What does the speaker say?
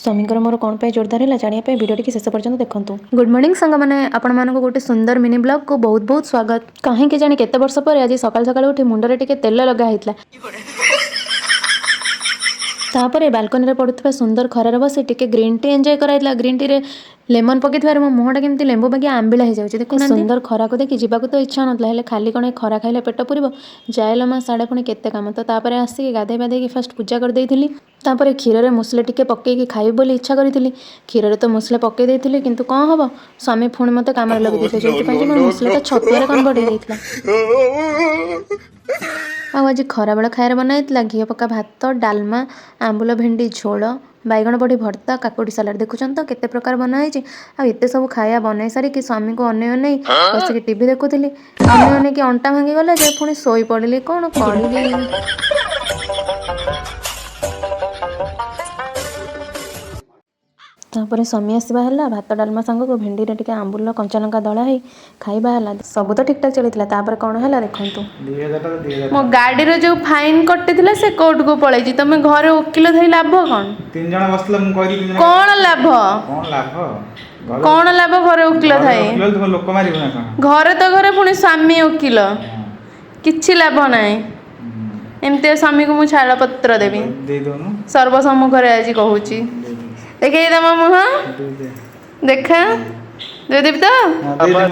ସ୍ୱାମୀଙ୍କର ମୋର କ'ଣ ପାଇଁ ଜୋରଦାର ହେଲା, ଜାଣିବା ପାଇଁ ଭିଡ଼ିଓଟିକି ଶେଷ ପର୍ଯ୍ୟନ୍ତ ଦେଖନ୍ତୁ। ଗୁଡ୍ ମର୍ଣ୍ଣିଂ ସାଙ୍ଗମାନେ, ଆପଣମାନଙ୍କୁ ଗୋଟେ ସୁନ୍ଦର ମିନି ବ୍ଲଗ୍କୁ ବହୁତ ବହୁତ ସ୍ୱାଗତ। କାହିଁକି ଜାଣି କେତେ ବର୍ଷ ପରେ ଆଜି ସକାଳୁ ସକାଳୁ ଉଠି ମୁଣ୍ଡରେ ଟିକେ ତେଲ ଲଗା ହେଇଥିଲା। ତାପରେ ବାଲକୋନିରେ ପଡ଼ୁଥିବା ସୁନ୍ଦର ଖରାରେ ବସି ଟିକେ ଗ୍ରୀନ୍ ଟି ଏନ୍ଜୟ କରାଯାଇଥିଲା। ଗ୍ରୀନ୍ ଟିରେ ଲେମନ୍ ପକେଇଥିବାରୁ ମୋ ମୁହଁଟା କେମିତି ଲେମ୍ବୁ ବାଗିଆ ଆମ୍ବିଳା ହେଇଯାଉଛି, ଦେଖୁନାହାନ୍ତି। ସୁନ୍ଦର ଖରାକୁ ଦେଖି ଯିବାକୁ ତ ଇଚ୍ଛା ନଥିଲା, ହେଲେ ଖାଲି କ'ଣ ଏ ଖରା ଖାଇଲେ ପେଟ ପୁରିବ? ଯାଏଲ ମା, ସାଡ଼େ ପୁଣି କେତେ କାମ। ତ ତାପରେ ଆସିକି ଗାଧେଇ ପାଧେଇକି ଫାଷ୍ଟ ପୂଜା କରିଦେଇଥିଲି। ତାପରେ କ୍ଷୀରରେ ମୁସଲି ଟିକେ ପକେଇକି ଖାଇବି ବୋଲି ଇଚ୍ଛା କରିଥିଲି। କ୍ଷୀରରେ ତ ମୁସଲି ପକେଇ ଦେଇଥିଲି, କିନ୍ତୁ କ'ଣ ହବ, ସ୍ୱାମୀ ପୁଣି ମୋତେ କାମରେ ଲଗେଇ ଦେଇଥିଲେ, ଯେଉଁଥିପାଇଁ କି ମୋର ମୁସଲିଟା ଛତୁଆରେ କନଭର୍ଟ ହେଇଯାଇଥିଲା। ଆଉ ଆଜି ଖରାବେଳ ଖାଇବାରେ ବନା ହେଇଥିଲା ଘିଅ ପକା ଭାତ, ଡାଲମା, ଆମ୍ବୁଲ ଭେଣ୍ଡି ଝୋଳ, ବାଇଗଣ ବଢ଼ି ଭର୍ତ୍ତା, କାକୁଡ଼ି ସାଲାଡ଼। ଦେଖୁଛନ୍ତି ତ କେତେ ପ୍ରକାର ବନା ହେଇଛି। ଆଉ ଏତେ ସବୁ ଖାଇବା ବନେଇ ସାରିକି ସ୍ୱାମୀଙ୍କୁ ଅନେଇ ଅନେଇ ବସିକି ଟିଭି ଦେଖୁଥିଲି। ଅନେଇ ଅନେଇକି ଅଣ୍ଟା ଭାଙ୍ଗିଗଲା ଯେ ପୁଣି ଶୋଇପଡ଼ିଲି। କ'ଣ କରିବି? ତାପରେ ସ୍ୱାମୀ ଆସିବା ହେଲା, ଭାତ ଡାଲମା ସାଙ୍ଗକୁ ଭେଣ୍ଡିରେ ଟିକେ ଆମ୍ବୁଲ କଞ୍ଚା ଲଙ୍କା ଦଳା ହେଇ ଖାଇବା ହେଲା। ସବୁ ତ ଠିକ୍ଠାକ୍ ଚାଲିଥିଲା। ତାପରେ କ'ଣ ହେଲା ଦେଖନ୍ତୁ। 2000 ଟଙ୍କା, 2000। ମୋ ଗାଡ଼ିର ଯୋଉ ଫାଇନ୍ କଟିଥିଲା, ସେ କୋର୍ଟକୁ ପଳେଇଛି। ତମେ ଘରେ ଓକିଲ ଥାଇ ଲାଭ କ'ଣ? ତିନି ଜଣ ବସିଥିଲା, ମୁଁ କହିଲି ତିନି ଜଣ। କ'ଣ ଲାଭ? କ'ଣ ଲାଭ ଘରେ? କ'ଣ ଲାଭ ଘରେ ଓକିଲ ଘରେ ଥାଇ? ଓକିଲ ହେଲେ ତୁମ ଲୋକ ମାରିବୁ ନା କ'ଣ? ଘରେ ତ ଘରେ ପୁଣି ସ୍ୱାମୀ ଓକିଲ, କିଛି ଲାଭ ନାହିଁ। ଏମିତିଆ ସ୍ୱାମୀକୁ ମୁଁ ଛାଡ଼ପତ୍ର ଦେବି। ଦେଇ ଦଉନୁ। ସର୍ବସମ୍ମୁଖରେ ଆଜି କହୁଛି। ଦେଇଦେ। ଦେଖେଇ ତମ ମୁହଁ। ଦେଇଦେ। ଦେଖା, ଦେଇଦେବି ତ। ହଁ, ଦେଇଦେ।